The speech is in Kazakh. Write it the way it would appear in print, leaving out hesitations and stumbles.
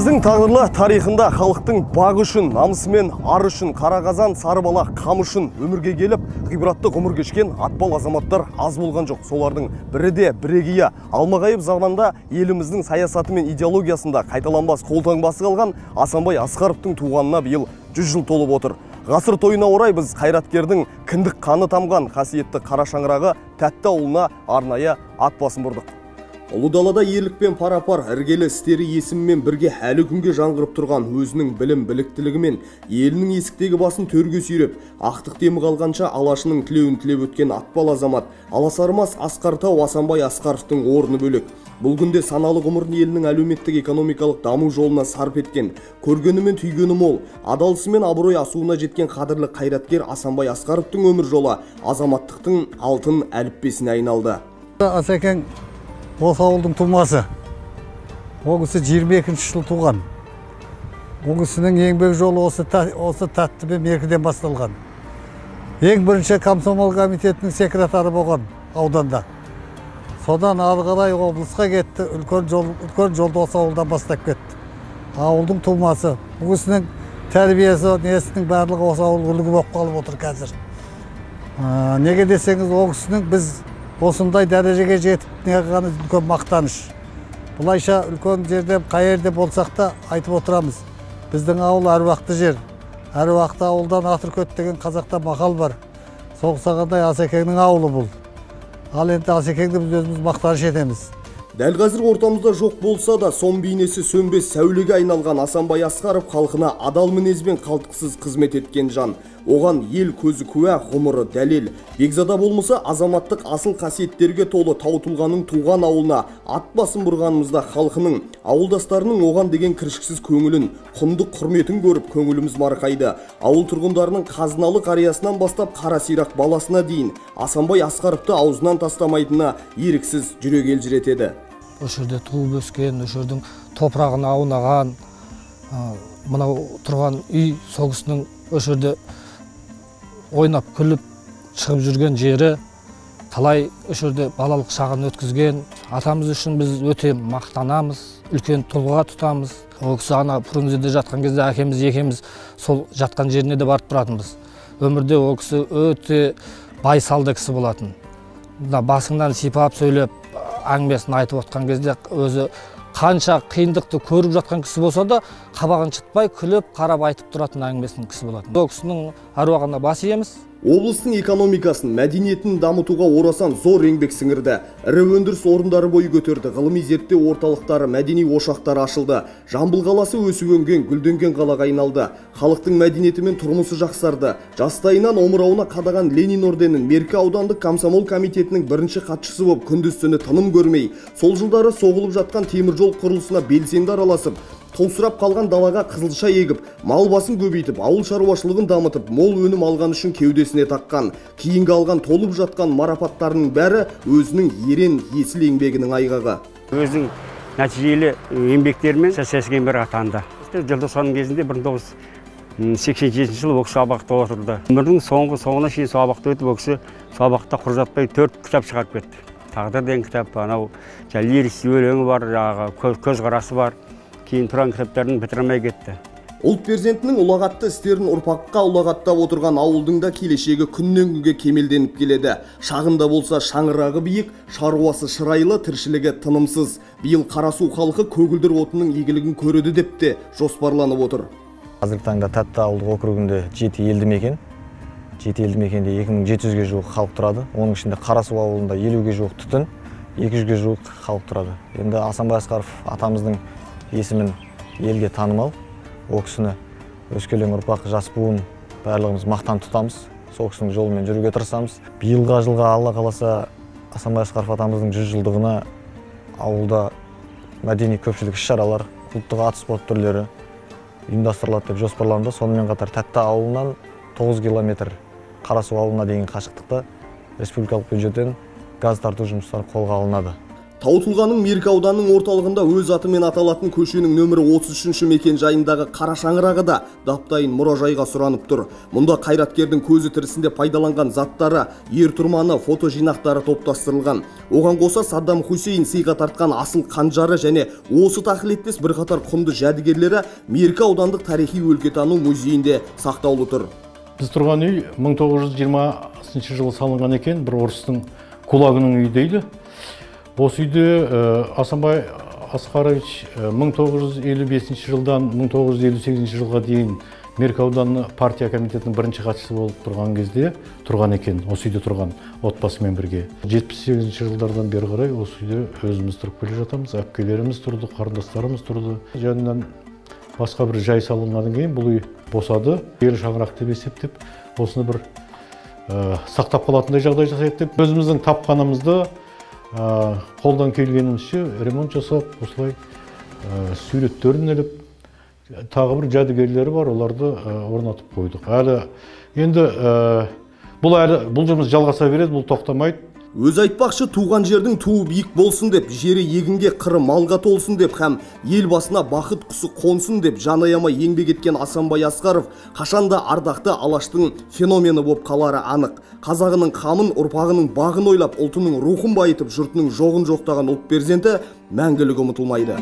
Еліміздің тағдырлы тарихында халықтың бағы үшін, намысы мен ары үшін, қара қазан, сары бала қам үшін өмірге келіп, ғибратты ғұмыр кешкен атпал азаматтар аз болған жоқ. Солардың бірі де бірегейі. Алмағайып заманда еліміздің саясаты мен идеологиясында қайталанбас қолтаңбасы қалған Асанбай Асқаровтың туғанына биыл 100 жыл толып отыр. Ғасыр тойына орай біз қайраткердің кіндік қаны тамған қасиетті қара шаңырағы Тәтті ауылына арнайы ат басын бұрдық. Ұлы далада ерлікпен пара-пар іргелі істері есімімен бірге әлі күнге жаңғырып тұрған өзінің білім біліктілігімен елінің есіктегі басын төрге сүйреп, ақтық демі қалғанша алашының тілеуін тілеп өткен атпал азамат, аласармас асқар тау Асанбай Асқаровтың орны бөлек. Бұл күнде саналы ғұмырын елінің әлеуметтік экономикалық даму жолына сарп еткен, көргені мен түйгені мол, адалысы мен абырой асуына жеткен қадірлі қайраткер Асанбай Асқаровтың өмір жолы азаматтықтың алтын әліппесіне айналды. Асекең осы ауылдың тумасы. Ол кісі 22 жыл туған. Ол кісінің еңбек жолы осы Тәтті мен Меркіден басталған. Ең бірінші комсомол комитетінің секретары болған ауданда. Содан ары қарай облысқа кетті, үлкен жолды осы ауылдан бастап кетті. Ауылдың тумасы. Ол кісінің тәрбиесі, несінің барлығы осы ауыл үлгі болып қалып отыр қазір. Неге десеңіз, ол кісінің біз осындай дәрежеге жетіп неғаны үлкен мақтаныш. Бұлайша үлкен жерде, қай жерде болсақ та айтып отырамыз. Біздің ауыл әруақты жер. Әруақты ауылдан ат үркеді деген қазақта мақал бар. Соғысағандай Асекеңнің ауылы бұл. Ал енді Асекеңді біз өзіміз мақтаныш етеміз. Дәл қазір ортамызда жоқ болса да, сом бейнесі сөнбес сәулеге айналған Асанбай Асқаров халқына адал мінезбен қалтқысыз қызмет еткен жан. Оған ел көзі куә, ғұмыры дәлел. Бекзада болмаса азаматтық асыл қасиеттерге толы тау тұлғаның туған ауылына ат басын бұрғанымызда халқының, ауылдастарының оған деген кіршіксіз көңілін, құнды құрметін көріп көңіліміз марқайды. Ауыл тұрғындарының қазыналы қариясынан бастап қара сирақ баласына дейін Асанбай Асқаровты аузынан тастамайтынына еріксіз жүрек елжіретеді. Осы жерде туып өскен, осы жердің топырағына аунаған, мынау тұрған үй сол кісінің осы жерде ойнап күліп шығып жүрген жері, талай осы жерде балалық шағын өткізген атамыз үшін біз өте мақтанамыз, үлкен тұлға тұтамыз. Ол кісі ана Фрунзеде жатқан кезде әкеміз екеуміз сол жатқан жеріне де барып тұратынбыз. Өмірде ол кісі өте байсалды кісі болатын. Мына басыңнан сипап сөйлеп әңгімесін айтып отқан кезде өзі қанша қиындықты көріп жатқан кісі болса да қабағын шытпай күліп қарап айтып тұратын әңгімесін кісі болатын. Ол кісінің әруағына бас иеміз. Облыстың экономикасын, мәдениетін дамытуға орасан зор еңбек сіңірді. Ірі өндіріс орындары бой көтерді, ғылыми зерттеу орталықтары, мәдени ошақтары ашылды. Жамбыл қаласы өсіп өнген, гүлденген қалаға айналды. Халықтың мәдениеті мен тұрмысы жақсарды. Жастайынан омырауына қадаған Ленин орденін Меркі аудандық комсомол комитетінің бірінші хатшысы болып күндіз-түні тыным көрмей, сол жылдары соғылып жатқан теміржол құрылысына белсенді араласып, толсырап қалған далаға қызылша егіп, мал басын көбейтіп, ауыл шаруашылығын дамытып, мол өнім алған үшін кеудесіне таққан, кейінгі алған толып жатқан марапаттарының бәрі өзінің ерен есіл еңбегінің айғағы. Өзінің нәтижелі еңбектерімен социалистік еңбек атанды. Желтоқсанның кезінде 1987 жылы ол кісі абақта отырды. Өмірінің соңына шейін сол абақта өтіп, ол кісі сол абақта құр жатпай 4 кітап шығарып кетті. Тағдыр деген кітап, анау лирик өлеңі бар, көзқарасы бар. Кейін тұрған кітаптарын бітіре алмай кетті. Ұлт перзентінің ұлағатты істерін ұрпаққа ұлағаттап отырған ауылдың да келешегі күннен күнге кемелденіп келеді. Шағында болса шаңырағы биік, шаруасы шырайлы, тіршілігі тынымсыз. Биыл Қарасу халқы көгілдір отынның игілігін көреді деп те жоспарланып отыр. Қазіргі таңда Тәтті ауылдық округінде 7 елді мекен. 7 елді мекенде 2700-ге жуық халық тұрады. Оның ішінде Қарасу ауылында 50-ге жуық түтін, 200-ге жуық халық тұрады. Енді Асанбай Асқаров атамыздың есімін елге танымал, ол кісіні өскелең ұрпақ, жас буын барлығымыз мақтан тұтамыз, сол кісінің жолымен жүруге тырысамыз. Биылғы жылға Алла қаласа Асанбай Асқаров атамыздың 100 жылдығына ауылда мәдени көпшілік іс-шаралар, ұлттық ат спорт түрлері ұйымдастырылады деп жоспарланды. Сонымен қатар Тәтті ауылынан 9 километр Қарасу ауылына дейін қашықтықта республикалық бюджеттен газ тарту жұмыстары қолға алынады. Тау тұлғаның Меркі ауданының орталығында өз атымен аталатын көшенің нөмірі 33-ші мекен жайындағы қара шаңырағы да даптайын мұражайға сұранып тұр. Мұнда қайраткердің көзі тірісінде пайдаланған заттары, ер тұрманы, фото жинақтары топтастырылған. Оған қоса Саддам Хусейн сыйға тартқан асыл қанжары және осы тақылеттес бірқатар құнды жәдігерлері Меркі аудандық тарихи өлкетану музейінде сақтаулы тұр. Біз тұрған үй 1920 жылы салынған екен, бір орыстың кулагының үйі дейді. Осы үйде Асанбай Асқарович 1955 жылдан 1958 жылға дейін Меркі ауданы партия комитетінің бірінші хатшысы болып тұрған кезде тұрған екен, осы үйде тұрған отбасымен бірге. 78 жылдардан бері қарай осы үйде өзіміз тұрып келе жатамыз, әпкелеріміз тұрды, қарындастарымыз тұрды. Жанынан басқа бір жай салынғаннан кейін бұл үй босады. Ел шаңырақ деп есептеп, осыны бір сақтап қалатындай жағдай жасайық деп өзіміздің тапқанымызды қолдан келгенімізше ремонт жасап, осылай суреттерін іліп, тағы бір жәдігерлері бар, оларды орнатып қойдық. Әлі енді бұл жұмыс жалғаса береді, бұл тоқтамайды. Өзі айтпақшы, туған жердің туы биік болсын деп, жері егінге, қыры малға толсын деп, һәм ел басына бақыт құсы қонсын деп жан аямай еңбек еткен Асанбай Асқаров қашанда ардақты алаштың феномені боп қалары анық. Қазағының қамын, ұрпағының бағын ойлап, ұлтының рухын байытып, жұртының жоғын жоқтаған ұлт перзенті мәңгілік ұмытылмайды.